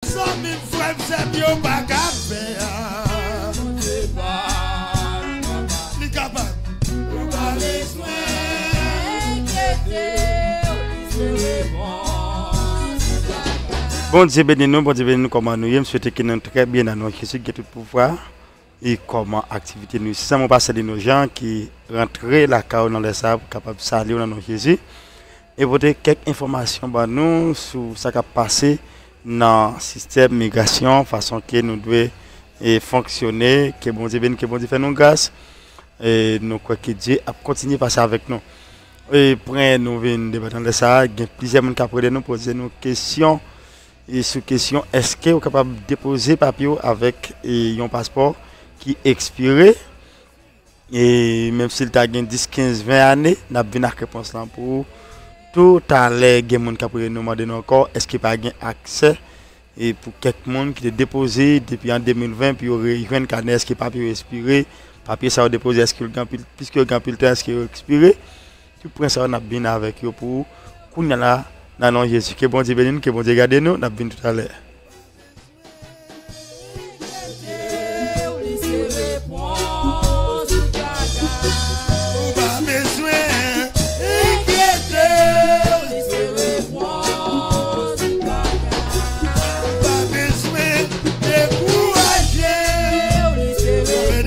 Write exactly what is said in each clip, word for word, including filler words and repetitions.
Zanmi m, frè m, sè m, yo pa ka fè a. Li kapab. Ou pa bezwen enkyete w, li se repons ou pa ka. Bondye beni nou, Bondye beni nou, kòman nou ye? M swete ke nou trè byen nan non Jezi ki gen tout pouvwa. E kòman aktivite nou? Se sèlman pastè Lino Jean ki rantre lakay ou nan lè sa a pou kapab salye w nan non Jezi e pote kèk enfòmasyon ban nou sou sa k ap pase nan sistèm migrasyon, fason ke nou dwe e fonksyone. Ke Bondye beni, ke Bondye fè nou gras. E nou kwè ke Dye ap kontinye pase avèk nou. E pwen nou vin debat nan lè sa a, gen plizyè moun k ap rele nou, poze nou kesyon e sou kesyon èske ou kapab depoze papye w avèk e yon paspò ki ekspire, e menm si l ta gen dis, kenz, ven ane, n ap vin ak repons lan pou ou. Toutalè, gen moun k ap rele nou, mande nou ankò èske pa gen aksè e pou kèk moun ki te depoze depi an de mil ven pou yo rejwenn kanè, èske papye yo ekspire, papye sa yo depoze, èske yo gen anpil, piske yo gen anpil tan, èske yo ekspire. Tout pwen sa yo n ap vin avèk yo pou ou kounye a la, nan non Jezi. Ke Bondye beni nou, ke Bondye gade nou, n ap vin toutalè. Ou pa bezwen enkyete w, li se repons ou pa ka. Ou pa bezwen dekouraje w, li se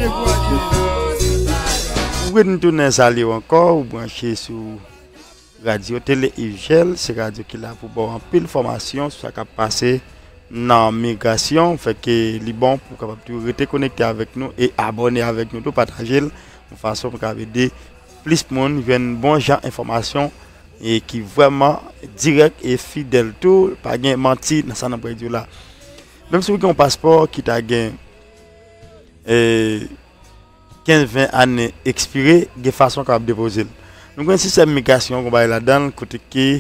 repons ou pa ka. Ou retounen salye w ankò, ou branche sou Radyo Tele Ijèl, se radyo ki la pou ba w anpil enfòmasyon sou sa k ap pase nan migrasyon. Fè ke li bon pou w kapab toujou rete konekte avèk nou e abòne avèk nou tou, pataje l yon fason pou w kapab ede plis moun jwenn bon jan enfòmasyon e ki vrèman dirèk e fidèl tou. Pa gen manti nan sa n ap di w la. Menm si w gen yon paspò ki ta gen, e, kenz, ven ane ekspire, gen fason w kapab depoze l. Nou gen sistèm migrasyon, gon bagay ladan l, kote ke,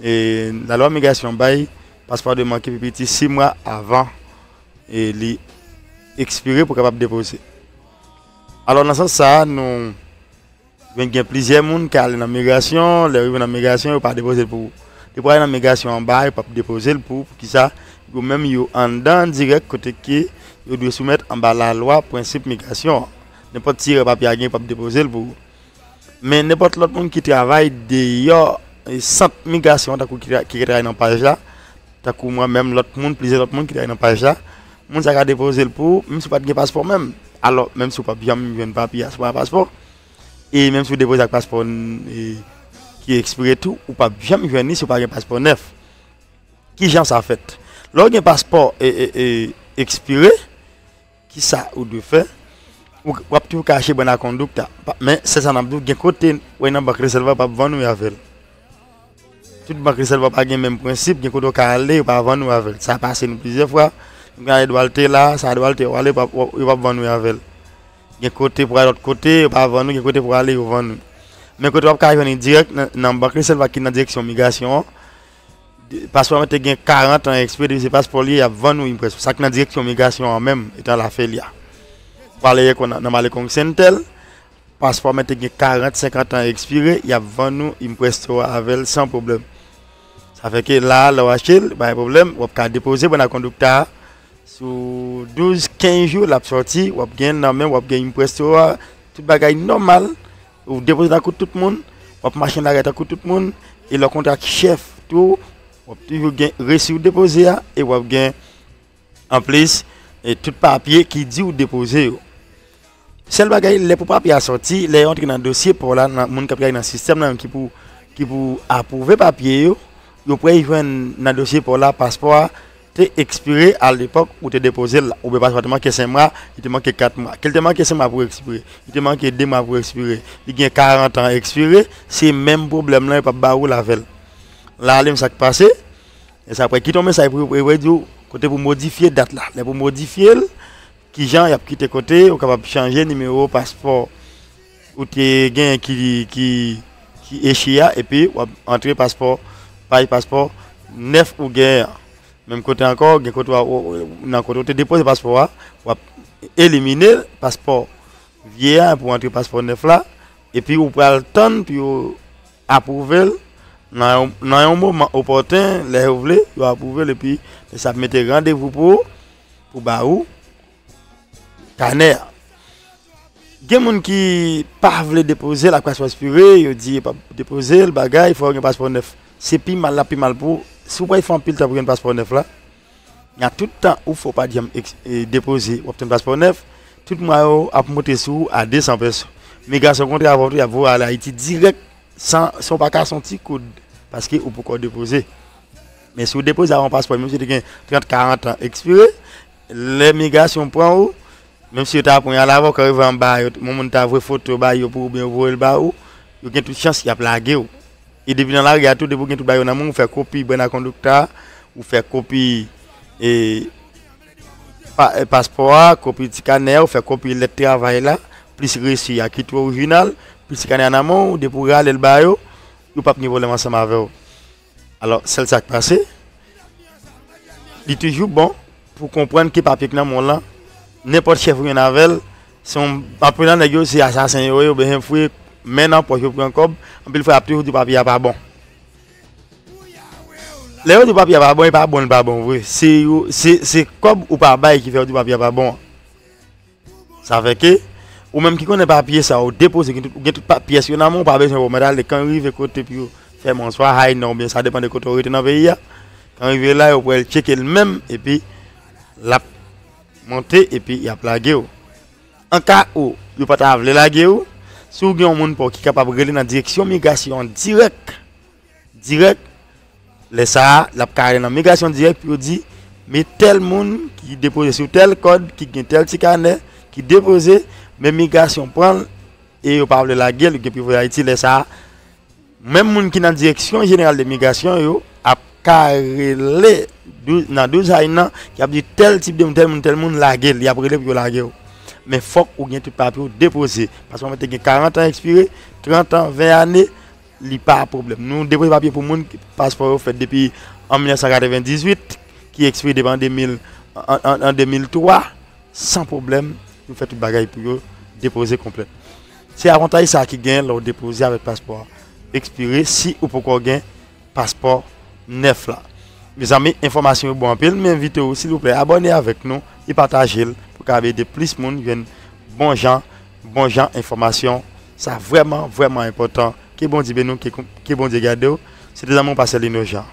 e, lalwa migrasyon bay, paspò a dwe manke pi piti sis mwa avan, e, li ekspire pou w kapab depoze. Alò, nan sans sa a, nou, men gen plizyè moun ki ale nan migrasyon, lè yo rive nan migrasyon, yo pa depoze l pou ou. Depi w ale nan migrasyon anba, yo p ap depoze l pou ou. Poukisa? Yo menm, yo anndan dirèk kote ke yo dwe soumèt anba lalwa prensip migrasyon an. Nenpòt ti erè papye a gen, yo p ap depoze l pou ou. Men nenpòt lòt moun ki travay deyò, e, sant migrasyon an, tankou ki tra-, ki travay nan paj la, tankou mwen menm, lòt moun, plizyè lòt moun ki travay nan paj la, moun sa ka depoze l pou ou, menm si w pa t gen paspò menm. Alò, menm si w p ap janm jwenn papye a, si w pa gen paspò, e menm si w depoze ak paspò n-, e, ki ekspire tou, ou p ap janm jwenn li si w pa gen paspò nèf. Ki jan sa fèt? Lè w gen paspò, e, e, e, ekspire, ki sa ou dwe fè? Ou, w ap toujou kache bwena kondukta. Pa, men, se sa n ap di w, gen kote, w nan bank Reselva p ap vann ou avè l. Tout bank Reselva pa gen menm prensip, gen kote w ka ale, yo pa vann ou avè l. Sa pase nou plizyè fwa. Nou ka ale Dwalte la, sa Dwalte w ale, yo p ap, yo p ap vann ou avè l. Gen kote pou ale lòt kote, yo pa vann ou, gen kote pou ale, yo vann ou. Men kote w ap ka jwenn li dirèk nan, nan bank Reselva ki nan direksyon migrasyon an, de-, paspò mwen te gen karant an ekspire, depi se paspò li ye, y ap vann ou imprès. Sa k nan direksyon migrasyon an menm, etan Lafelya. Pale kon nan, nan Malekong Sentel, paspò mwen te gen karant, senkant an ekspire, y ap vann ou imprès ou a avè l san pwoblèm. Sa fè ke la, lè w achte l, pa gen pwoblèm, w ap ka depoze bwena kondukta a, sou douz, kenz jou, l ap sòti, w ap gen nan men, w ap gen imprès ou a, tout bagay nòmal, ou depoze tankou tout moun, w ap mache nan lari tankou tout moun, e lè w kontre ak chèf tou, w ap toujou gen resi w depoze a, e w ap gen, anplis, e tout papye ki di w depoze yo. Sèl bagay, lè pou papye a sòti, lè yo antre nan dosye pa w la, nan moun k ap travay nan sistèm nan ki pou, ki pou apwouve papye yo, yo pral jwenn nan dosye pa w la, paspò a te ekspire alepòk ou te depoze l la, oubyen paspò a te manke senk mwa, li te manke kat mwa. Ke l te manke senk mwa pou ekspire, li te manke de mwa pou ekspire, li gen karant an ekspire, se menm pwoblèm lan, yo p ap ba ou l avè l. La, li menm sa k pase, e sa apre ki ton mesaj pou yo, pou yo di w kote pou modifye dat la. Lè pou modifye l, kijan y ap kite kote, ou kapab chanje nimewo paspò ou te genyen ki, ki, ki eche a, epi w ap antre paspò, paj paspò nèf ou genyen an. Menm kote ankò, gen kote w a, w, w, nan kote w te depoze paspò a, w ap elimine paspò vye a pou antre paspò nèf la, epi ou pral tann pou yo apwouve l, Nan yon, nan yon moman opòten, lè yo vle, yo apwouve l epi sa ap mete randevou pou ou, pou ba ou kanè a. Gen moun ki pa vle depoze l ak paspò ekspire, yo di yo p ap depoze l, bagay, fò yo gen paspò nèf. Se pi mal, l ap pi mal pou ou. Si w pral fè anpil tan pou gen paspò nèf la, nan tout tan ou fè w pa t janm eks- e, depoze, w ap tann paspò nèf, tout mwa yo ap monte sou ou a de san peso. Migrasyon kontre avè w tou, y ap voye w ale Ayiti dirèk, san, san w pa ka son ti koud, paske ou poko depoze. Men si w depoze avè yon paspò, menm si w te gen trant, karant an ekspire, lè migrasyon pran ou, menm si yo ta pran yon avoka, rive anba, yo, yon moun ta voye foto ba yo pou oubyen yo voye l ba ou, yo gen tout chans y ap lage w. E depi nan lari a tou, depi w gen tout bagay yo nan men w, ou fè kopi bwena kondukta, ou fè kopi e, pa, e, paspò a, kopi ti kanè a, ou fè kopi lèt travay la, plis resi a ki tou orijinal, plis ti kanè a nan men w, depi w rale l ba yo, yo p ap gen pwoblèm ansanm avè w. Alò, sèl sa k pase, li toujou bon pou w konprann ke papye k nan men w lan, nenpòt chèf ou jwenn avè l, se yon, anpil nan nèg yo, se asasen yo ye, oubyen fwe men nan pòch yo pran kòb, anpil fwa y ap toujou di w papye a pa bon. Lè yo di w papye a pa bon, e pa bon, li pa bon vre. Se yo, se, se kòb ou pa bay ki fè yo di w papye a pa bon an. Sa fè ke, ou menm ki konnen papye sa, ou depoze, gen tout, ou gen tout pa, pyès yo nan men w, ou pa bezwen wè w mèt ale. Kan rive kote pou yo fèmen w, swa hay nan oubyen sa depann de kote w rete nan peyi a. Kan rive la, yo pral tcheke l menm, epi l ap monte, epi y ap lage w. An ka ou yo pa ta vle lage w, si w gen yon moun pa w ki kapab rele nan direksyon migrasyon an dirèk, dirèk, lè sa a, l ap ka ale nan migrasyon dirèk pou yo di, men tèl moun ki depoze sou tèl kòd, ki gen tèl ti kanè, ki depoze, men migrasyon pran l e yo pa vle lage l, yo gen pou voye Ayiti, lè sa a, menm moun ki nan direksyon jeneral de migrasyon yo ap ka rele dou- nan douz hay nan, ki ap di tèl tip de moun, tèl moun, tèl moun, lage l, y ap rele pou yo lage w. Men fòk ou gen tout papye w depoze, paske w te gen karant an ekspire, trant an, ven ane, li pa pwoblèm. Nou depoze papye pou moun ki paspò yo fèt depi an mil nèf san katrevendizuit, ki ekspire depi an de mil, an, an, an de mil twa, san pwoblèm, nou fè tout bagay pou yo depoze konplèt. Se avantaj sa ki genyen lè w depoze avèk paspò ekspire si ou poko gen paspò nèf la. Mezanmi, enfòmasyon yo bon anpil, m envite w, silvouplè, abòne avèk nou e pataje l pou kapab ede plis moun jwenn bon jan, bon jan enfòmasyon. Sa vrèman, vrèman enpòtan. Ke Bondye beni w, ke, ke Bondye gade w. Se te zanmi w, Pastè Lino Jean.